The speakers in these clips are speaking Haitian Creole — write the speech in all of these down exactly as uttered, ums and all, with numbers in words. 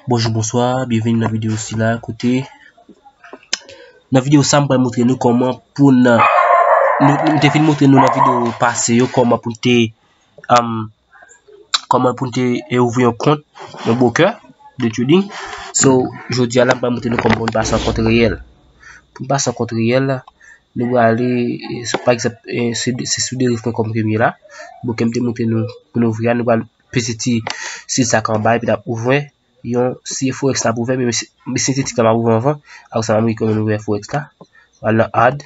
Bonjou, bonswa, byenveni nan videyo sila. Kote, nan videyo sa, m pral montre nou kòman pou n, nou, nou te fin montre nou nan videyo pase yo, kòman pou n te, um, kòman pou n te, e, ouvri yon kont, yon broker de trading. So, jodi a la, m pral montre nou kòman pou n pase an kont reyèl. Pou n pase an kont reyèl, nou prale, e, sou, pa egzanp, e, se, se sou derif pwen kòm ke m ye la. Broker m te montre nou pou n ouvri a, nou pral peze ti sit sa k anba, epi n ap ouvri yon, si e forex la pou ouvè, men, men sentetik la m ap ouvè anvan. Apre sa, m ap rekòmande ouvè forex la. Al nan add.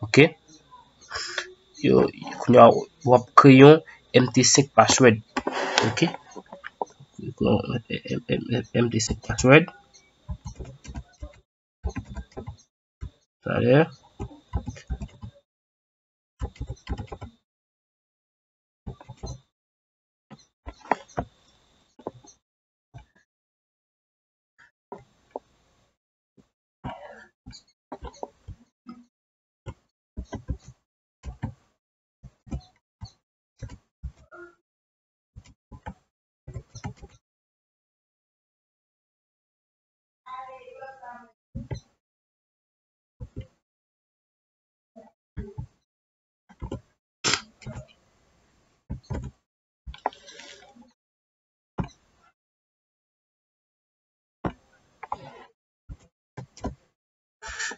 Ok. Yo, kounye a, w ap kreye yon M T senk password. Ok. M T senk password. Talè.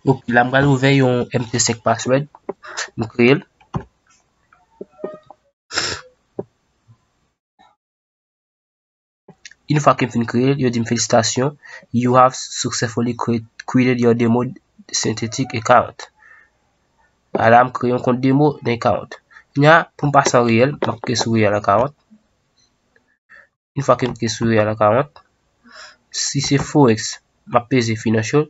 Ok, la m pral ouvè yon M T senk password. M kreye l. Yon fwa ke m fin kreye l, yo di m felisitasyon, you have successfully create, created your demo synthetic account. Ala m kreye yon kont demo nan account. Kounye a, pou m pase an reyèl, m ap klike sou reyèl account. Yon fwa ke m klike sou reyèl account, si se forex, m ap peze financial,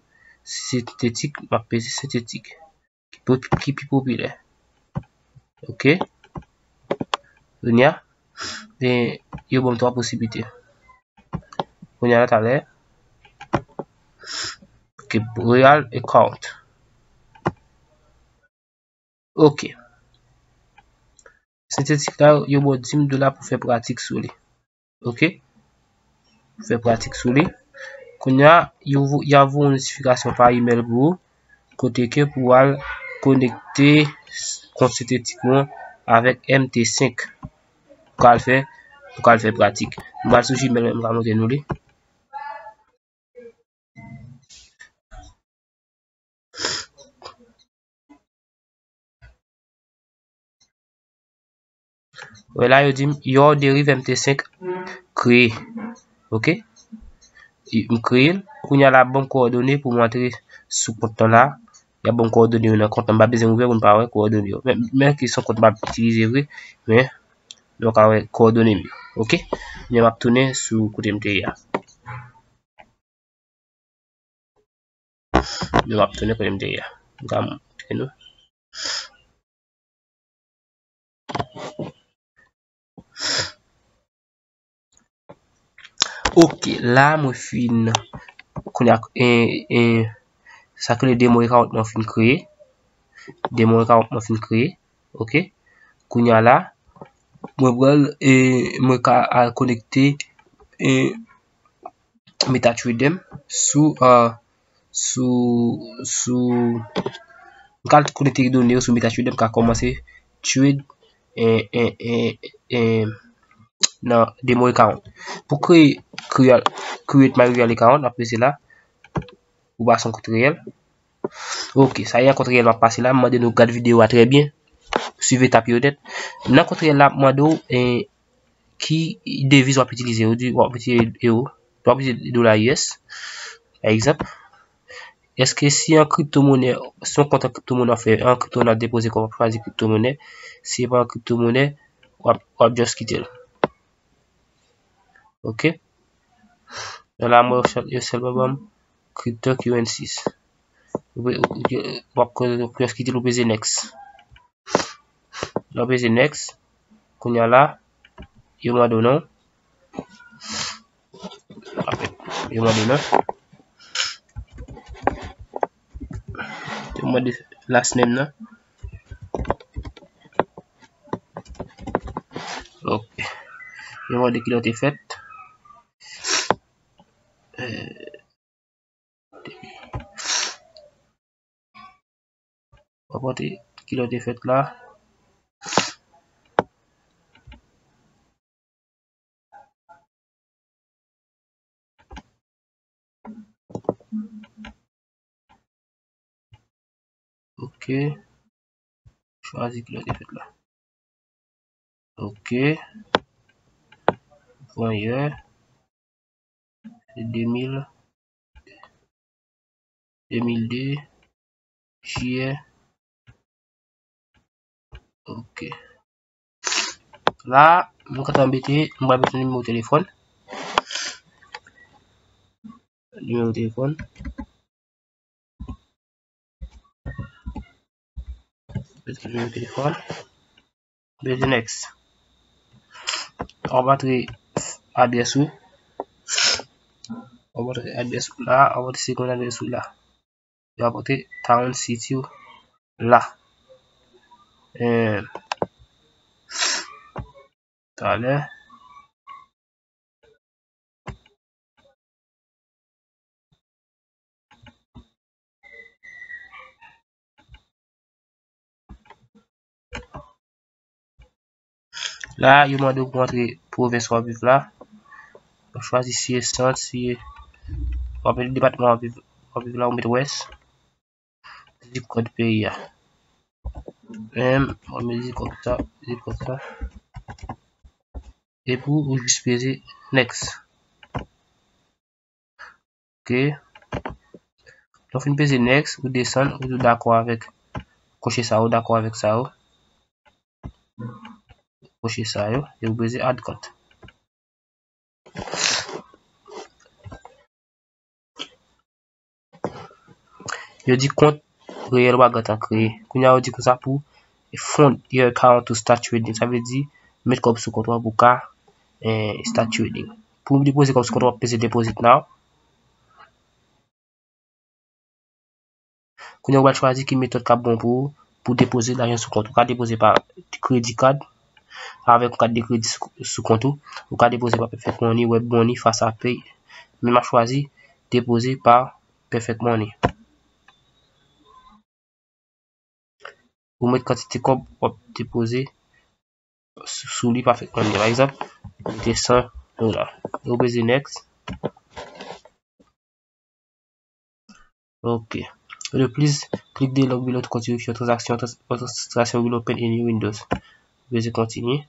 si se sentetik, m ap peze sentetik. Ki po-, ki pi popilè. Ok. Kounye a, e, yo ban m twa posiblite. Kounye a la talè. Ok, reyèl account. Ok. Sentetik la, yo ba w dis dola pou fè pratik sou li. Ok. Fè pratik sou li. Kounye a, yo vo-, y a voye yon notifikasyon pa imèl pou ou, kote ke pou w al konekte kont sentetik ou an avèk M T senk. Pou ka al fè, pou ka al fè pratik. M pral sou Gmail, m ka montre nou li. Wè la, yo di m, your Deriv M T senk kreye. Ok? M kreye l. Kounye a la, ban m kowòdone pou m antre sou kont lan la. Y ap ban m kowòdone yo nan kont lan. M pa bezwen ouvè pou n pa wè kowòdone yo. Men, men ki se yon kont m ap itilize vre. Men, nou ka wè kowòdone m yo. Ok? Men m ap tounen sou kote m te ye a. Men m ap tounen kote m te ye a. M ka montre nou. Ok, la mwen fin kounye a, e, e, sa ke le demo account mwen fin kreye. Demo account mwen fin kreye. Ok. Kounye a la, mwen pral, e, mwen ka al konekte, e, MetaTrader m sou, e, sou, sou, m ka al konekte done yo sou MetaTrader, m ka kòmanse trade, e, e, e, e, nan demo account. Pou kreye, kreye, create my real account, n ap prese la. Ou pase yon kont reyèl. Ok, sa e yon kont reyèl m ap pase la. M mande nou gad videyo a trè byen. Swiv etap yo nèt. Nan kont reyèl la, ap mande w, e, ki deviz w ap itilize. Ou di w ap itilize ewo, w ap itilize dola U S, pa egzanp. Èske si an kriptomonè, si yon kont an kriptomonè w ap fè, an kriptomonè w ap depoze kòb, w ap chwazi kriptomonè. Si se pa an kriptomonè, w ap, w ap just kite l. Ok? Nan la, mwen, yo sèlman ban m cryptocurrencies. Ou pe-, ou, ou, w ap kite l, ou peze next. Lè w peze next, kounye a la, yo mande w non. Yo mande w non. Yo mande last name nan. Ok. Yo mande kilè w te fèt. Rapòte kilè w te fèt la. Ok. Chwazi kilè w te fèt la. Ok. Pran yè. Se de mil, de mil de, jiyè. Ok. La, mwen kontan mete, mwen pral mete nimewo telefòn. Nimewo telefòn. Mete nimewo telefòn. Mete next. W ap antre adrès ou. W ap antre adrès ou la, w ap antre second adrès ou la. W ap antre town city w la. Eh, talè. La, yo mande w pou antre pwovens w ap viv la. Ou chwazi si e sant, si e, w ap mete depatman w ap viv, w ap viv la, ou mete wès. Zip kòd peyi a. Em, w ap mete zip kòd sa, zip kòd sa. Epi ou jis peze next. Ok. Lè w fin peze next, ou desann, ou di w dakò avèk koche sa yo, dakò avèk sa yo. Koche sa yo, e ou peze add kont. Yo di kont reyèl w a gentan kreye. Kounye a yo di konsa pou fund your account to start trading. Sa vle di, met kòb sou kont ou an pou ka, eh, start trading. Pou depoze kòb sou kont ou, w ap peze deposit now. Kounye a ou pral chwazi ki metòd k ap bon pou ou, pou depoze lajan sou kont. Ou ka depoze pa kredi kad, avèk yon kat de kredi sou, sou kont ou. Ou ka depoze pa Perfect Money, Web Money, FastPay. Men m ap chwazi depoze pa Perfect Money. Ou met kantite kòb w ap depoze sou, sou li pa Perfect Money. Pa egzanp, mete san dola. Ou peze next. Ok. De plus, click the log below to continue your transaction. Trans-, transaction will open in your Windows. Peze kontinye.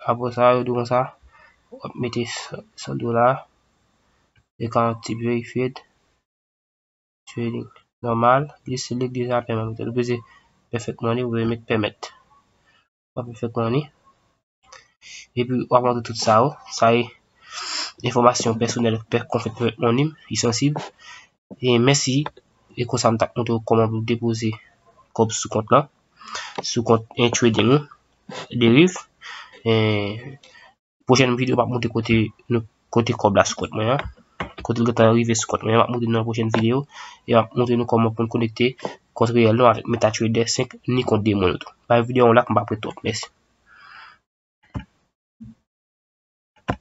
Apre sa, yo di konsa, w ap mete san dola, e ka yon tip verified, trading normal, li select deza payment method. Ou peze Perfect Money, ou peze met pèmèt. W ap Perfect Money. Epi, w ap antre tout sa yo. Sa e enfòmasyon pèsonèl pè-, konfèt Perfect Money, li sansib. E mèsi. E konsa, m t ap montre w kòman pou depoze kòb sou kont lan. Sou kont en trading ou, Deriv. E pwochèn videyo, m ap montre kote nou, kote kòb la sou kont mwen an. Kote l gentan rive sou kont mwen an, m ap montre nou nan pwochèn videyo. E m ap montre nou kòman pou n konekte kont reyèl nou avèk MetaTrader senk ni kont demon yo tou. Bay videyo an la, m p ap ret twòp. Mèsi.